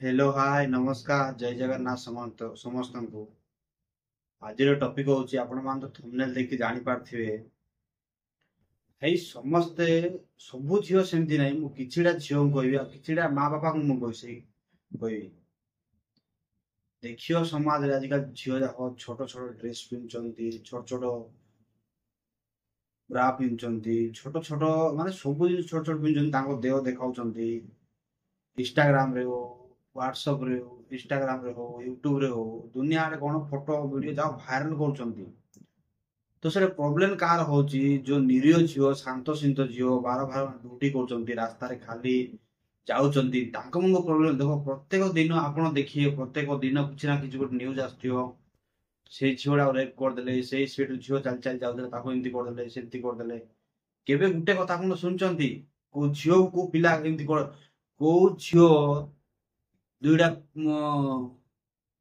Hello, ହାଏ, ନମସ୍କାର, ଜୟ ଜଗନ୍ନାଥ ସମସ୍ତଙ୍କୁ। ଆଜିର ଟପିକ ହଉଛି, ଆପଣମାନେ ତ ଥମ୍ବନେଲ ଦେଖି ଜାଣିପାରିଥିବେ। ଭାଇ, ସମସ୍ତେ ସବୁ ଝିଅ ସେମିତି ନାହିଁ। ମୁଁ କିଛିଟା ଝିଅଙ୍କୁ କହିବି ଆଉ କିଛିଟା ମା ବାପାଙ୍କୁ ମୁଁ କହିବି କହିବି ଦେଖିବ, ସମାଜରେ ଆଜିକାଲି ଝିଅ ଯାକ ଛୋଟ ଛୋଟ ଡ୍ରେସ ପିନ୍ଧୁଛନ୍ତି, ଛୋଟ ଛୋଟ ବ୍ରା ପିନ୍ଧୁଛନ୍ତି, ଛୋଟ ଛୋଟ ମାନେ ସବୁ ଜିନିଷ ଛୋଟ ଛୋଟ ପିନ୍ଧୁଛନ୍ତି, ତାଙ୍କ ଦେହ ଦେଖାଉଛନ୍ତି ଇନଷ୍ଟାଗ୍ରାମରେ ହଉ, ହ୍ୱାଟ୍ସଆପରେ ହଉ, ଇନଷ୍ଟାଗ୍ରାମରେ ହଉ, ୟୁଟ୍ୟୁବରେ ହଉ, ଦୁନିଆରେ କଣ ଫଟୋ ଭିଡିଓ ଯାହା ଭାଇରାଲ କରୁଛନ୍ତି। ତ ସେଟା ପ୍ରୋବ୍ଲେମ କାହାର ହଉଛି? ଯୋଉ ନିରୀହ ଝିଅ, ଶାନ୍ତ ଝିଅ, ବାର ବାର ଡ୍ୟୁଟି କରୁଛନ୍ତି, ରାସ୍ତାରେ ଖାଲି ଯାଉଛନ୍ତି, ତାଙ୍କ ମାନଙ୍କ ପ୍ରୋବ୍ଲେମ। ଦେଖ, ପ୍ରତ୍ୟେକ ଦିନ ଆପଣ ଦେଖିବେ, ପ୍ରତ୍ୟେକ ଦିନ କିଛି ନା କିଛି ଗୋଟେ ନ୍ୟୁଜ ଆସୁଥିବ। ସେଇ ଝିଅଟା ରେପ୍ କରିଦେଲେ, ସେଇ ସେଠୁ ଝିଅ ଚାଲି ଚାଲି ଯାଉଥିଲେ, ତାକୁ ଏମିତି କରିଦେଲେ, ସେମିତି କରିଦେଲେ। କେବେ ଗୋଟେ କଥା ଆପଣ ଶୁଣିଛନ୍ତି, କୋଉ ଝିଅକୁ କୋଉ ପିଲା ଏମିତି, କୋଉ ଝିଅ, ଦୁଇଟା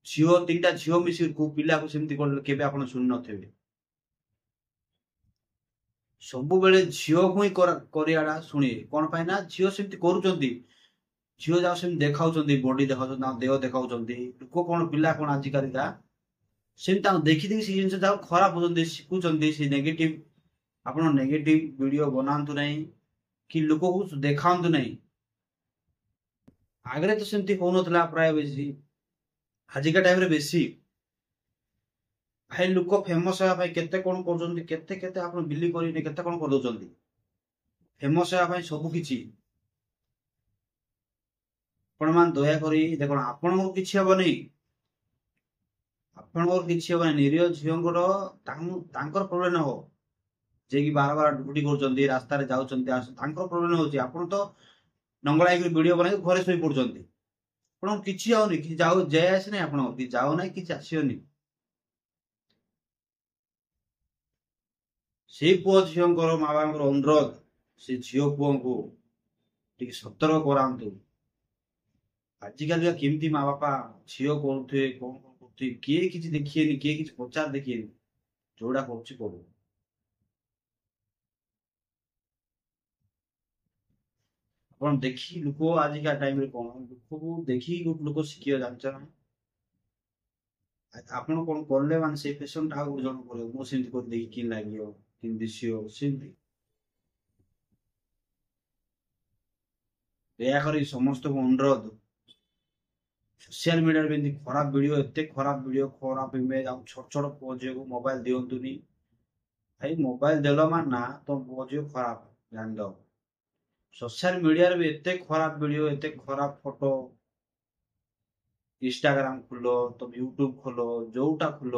ଝିଅ, ତିନିଟା ଝିଅ ମିଶି କୋଉ ପିଲାକୁ ସେମିତି କରିଦେଲେ? କେବେ ଆପଣ ଶୁଣି ନଥିବେ। ସବୁବେଳେ ଝିଅକୁ ହିଁ କରିବାଟା ଶୁଣିବେ। କଣ ପାଇଁ ନା ଝିଅ ସେମିତି କରୁଛନ୍ତି, ଝିଅ ଯାକ ସେମିତି ଦେଖାଉଛନ୍ତି, ବଡି ଦେଖାଉଛନ୍ତି, ତାଙ୍କ ଦେହ ଦେଖାଉଛନ୍ତି। ଲୋକ କଣ, ପିଲା କଣ, ଆଜିକାଲିକା ସେମିତି ତାଙ୍କୁ ଦେଖି ଦେଖି ସେ ଜିନିଷ ଯାକ ଖରାପ ହଉଛନ୍ତି, ଶିଖୁଛନ୍ତି ସେ ନେଗେଟିଭ। ଆପଣ ନେଗେଟିଭ ଭିଡିଓ ବନାନ୍ତୁ ନାହିଁ କି ଲୋକକୁ ଦେଖାନ୍ତୁ ନାହିଁ। ଆଗରେ ତ ସେମିତି ହଉନଥିଲା ପ୍ରାୟ ବେଶୀ, ଆଜିକା ଟାଇମରେ ବେଶୀ। ଭାଇ, ଲୋକ ଫେମସ ହେବା ପାଇଁ କେତେ କଣ କରୁଛନ୍ତି, କେତେ କେତେ ଆପଣ ବିଲିଭ କରିବେନି, କେତେ କଣ କରିଦଉଛନ୍ତି ଫେମସ ହେବା ପାଇଁ ସବୁ କିଛି। ଆପଣମାନେ ଦୟାକରି ଦେଖ, ଆପଣଙ୍କର କିଛି ହବନି, ଆପଣଙ୍କର କିଛି ହବନି। ନିରୀହ ଝିଅଙ୍କର ତାଙ୍କର ପ୍ରୋବ୍ଲେମ ହବ, ଯିଏକି ବାର ବାର ଡ୍ୟୁଟି କରୁଛନ୍ତି, ରାସ୍ତାରେ ଯାଉଛନ୍ତି, ତାଙ୍କର ପ୍ରୋବ୍ଲେମ ହଉଛି। ଆପଣ ତ ନଙ୍ଗଳା ହେଇକି ଭିଡିଓ ବନେଇକି ଘରେ ଶୋଇ ପଡୁଛନ୍ତି, ଆପଣଙ୍କୁ କିଛି ଯାଉନି, କିଛି ଯାଉ ଯାଏ ଆସେ ନାହିଁ, ଆପଣଙ୍କ କିଛି ଯାଉନାହିଁ, କିଛି ଆସିବନି। ସେଇ ପୁଅ ଝିଅଙ୍କର ମା ବାପାଙ୍କର ଅନୁରୋଧ, ସେ ଝିଅ ପୁଅଙ୍କୁ ଟିକେ ସତର୍କ କରାନ୍ତୁ। ଆଜିକାଲିକା କେମିତି ମା ବାପା ଝିଅ କରୁଥିବେ, କଣ କଣ କରୁଥିବେ, କିଏ କିଛି ଦେଖିବେନି, କିଏ କିଛି ପଚାର ଦେଖିବେନି, ଯୋଉଟା କରୁଛି କରୁ। ଆପଣ ଦେଖି ଲୋକ ଆଜିକା ଟାଇମରେ କଣ, ଲୋକକୁ ଦେଖିକି ଗୋଟେ ଲୋକ ଶିଖିବ, ଜାଣିଛ ନା? ଆପଣ କଣ କଲେ ମାନେ ସେଇ ଫ୍ୟାସନଟା ଆଉ ଗୋଟେ ଜଣ କରିବ, ମୁଁ ସେମିତି କରି ଦେଖି କେମିତି ଲାଗିବ, କେମିତି ଦିଶିବ ସେମିତି। ଦୟାକରି ସମସ୍ତଙ୍କୁ ଅନୁରୋଧ, ସୋସିଆଲ ମିଡିଆରେ ବି ଏମିତି ଖରାପ ଭିଡିଓ, ଏତେ ଖରାପ ଭିଡିଓ, ଖରାପ ଇମେଜ, ଆଉ ଛୋଟ ଛୋଟ ପୁଅ ଝିଅକୁ ମୋବାଇଲ ଦିଅନ୍ତୁନି। ଭାଇ, ମୋବାଇଲ ଦେଲ ମାନେ ନା ତମ ପୁଅ ଝିଅ ଖରାପ ଜାଣିଦବ। ସୋସିଆଲ ମିଡିଆରେ ବି ଏତେ ଖରାପ ଭିଡିଓ, ଏତେ ଖରାପ ଫଟୋ, ଇନଷ୍ଟାଗ୍ରାମ ଖୋଲ, ତମ ୟୁଟ୍ୟୁବ ଖୋଲ, ଯୋଉଟା ଖୋଲ,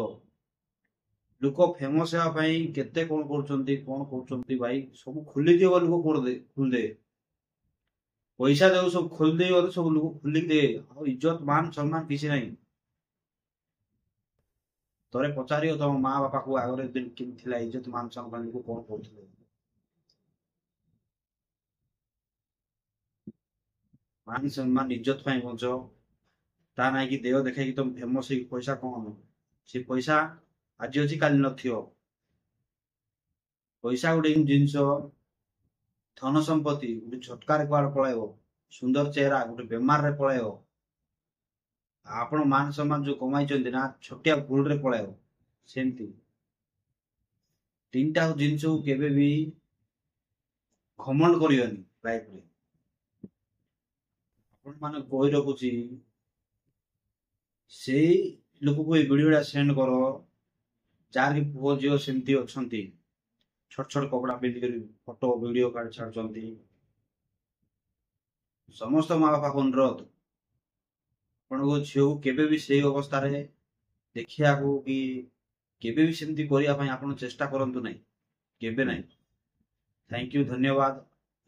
ଲୋକ ଫେମସ ହେବା ପାଇଁ କେତେ କଣ କରୁଛନ୍ତି, କଣ କରୁଛନ୍ତି ଭାଇ। ସବୁ ଖୋଲିଦିଅ, ଲୋକ କରିଦେ, ଖୋଲିଦେ, ପଇସା ଦେଉ, ସବୁ ଖୋଲିଦେଇ ଗଲେ ସବୁ ଲୋକ ଖୋଲିକି ଦେ, ଆଉ ଇଜ୍ଜତ ମାନ ସମ୍ମାନ କିଛି ନାହିଁ। ଥରେ ପଚାରିବ ତମ ମା ବାପାକୁ, ଆଗରେ କେମିତି ଥିଲା ଇଜ୍ଜତ ମାନ ସମ୍ମାନ, ଲୋକ କଣ କରୁଥିଲେ? ମାନ ସମ୍ମାନ ଇଜ୍ଜତ ପାଇଁ ବଞ୍ଚ, ତା ନାଇଁ କି ଦେହ ଦେଖେଇକି ତମେ ଫେମସ ହେଇକି ପଇସା କଣ? ସେ ପଇସା ଆଜି ଅଛି, କାଲି ନଥିବ। ପଇସା ଗୋଟେ ଏମିତି ଜିନିଷ, ଧନ ସମ୍ପତ୍ତି ଗୋଟେ ଝଟକାରେ କୁଆଡେ ପଳେଇବ, ସୁନ୍ଦର ଚେହେରା ଗୋଟେ ବେମାରରେ ପଳେଇବ, ଆପଣ ମାନ ସମ୍ମାନ ଯୋଉ କମାଇଛନ୍ତି ନା, ଛୋଟିଆ ଭୁଲରେ ପଳେଇବ। ସେମିତି ତିନିଟା ଜିନିଷକୁ କେବେ ବି ଘମଣ୍ଡ କରିବନି ଲାଇଫରେ। ଆପଣ ମାନେ କହି ରଖୁଛି, ସେଇ ଲୋକକୁ ଏଇ ଭିଡିଓଟା ସେଣ୍ଡ କର ଯାହାର କି ପୁଅ ଝିଅ ସେମିତି ଅଛନ୍ତି, ଛୋଟ ଛୋଟ କପଡା ପିନ୍ଧିକରି ଫଟୋ ଭିଡିଓ କାଢି ଛାଡୁଛନ୍ତି। ସମସ୍ତ ମା ବାପାକୁ ଅନୁରୋଧ, ଆପଣଙ୍କ ଝିଅକୁ କେବେ ବି ସେଇ ଅବସ୍ଥାରେ ଦେଖିବାକୁ କି କେବେ ବି ସେମିତି କରିବା ପାଇଁ ଆପଣ ଚେଷ୍ଟା କରନ୍ତୁ ନାହିଁ, କେବେ ନାହିଁ। Thank you, ଧନ୍ୟବାଦ।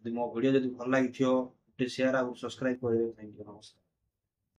ଯଦି ମୋ ଭିଡିଓ ଯଦି ଭଲ ଲାଗିଥିବ, ଟିକେ ସେୟାର ଆଉ ସବସ୍କ୍ରାଇବ କରିବେ। Thank you, ନମସ୍କାର।